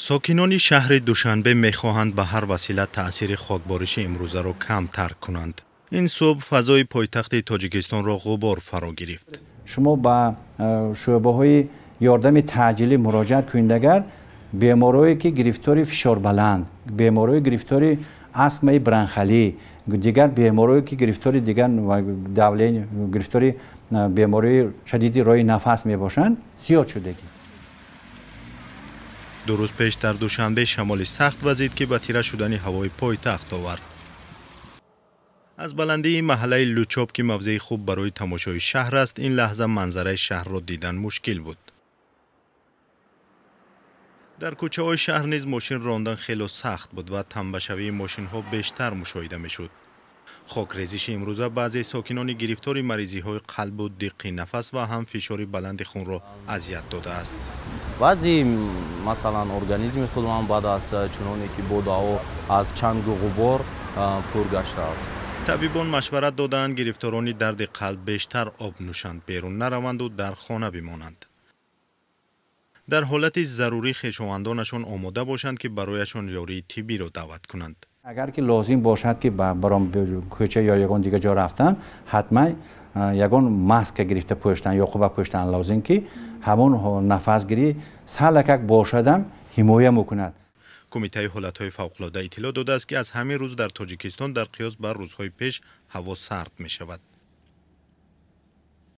Сокинони шаҳри Душанбе мехоҳанд ба ҳар васила таъсири хокбориши имрӯзаро камтар кунанд. Ин субҳ фазои пойтахти Тоҷикистонро ғубор фаро гирифт. Шумо ба шӯъбаҳои ёрдами таъҷилӣ муроҷиат кунед, агар беморое ки гирифтори фишорбаланд, беморое гирифтори астмаи бронхалӣ, дигар беморое ки гирифтори дигар давление, гирифтори бемории шадиди роҳи нафас мебошанд, зиёд шудагӣ. 2 рӯз пеш дар Душанбе шамоли сахт вазид, ки ба тира шудани ҳавои пойтахт овард. Аз баландии маҳаллаи Лучоб, ки мавзеи хуб барои тамошои шаҳр аст, ин лаҳза манзараи шаҳрро дидан мушкил буд. Дар кӯчаҳои шаҳр низ мошин рондан хело сахт буд ва тамбашавии мошинҳо бештар мушоҳида мешуд. Хокрезиши имрӯза баъзе сокинони гирифтори маризиҳои қалбу диққи нафас ва ҳам фишори баланди хунро азият додааст. Баъзе, масалан, организми худам баъд аз чуноне ки бодаҳо аз чангу ғубор пур гаштааст. Табибон машварат додаанд гирифторони дарди қалб бештар об нӯшанд, берун нараванду дар хона бимонанд. Дар ҳолати зарурӣ хешовандонашон омода бошанд, ки барояшон ёрии тиббиро даъват кунанд. Агар ки лозим бошад, ки баром кӯча ё ягон дигар ҷо рафтан, ҳатман ягон маска гирифта пӯштан ё қуба пӯштан лозим, ки ҳамон нафасгирӣ салакак бошадам ҳимоя мекунад. Кумитаи ҳолатҳои фавқулода иттилоъ додааст, ки аз ҳамин рӯз дар Тоҷикистон дар қиёс ба рӯзҳои пеш ҳаво сард мешавад.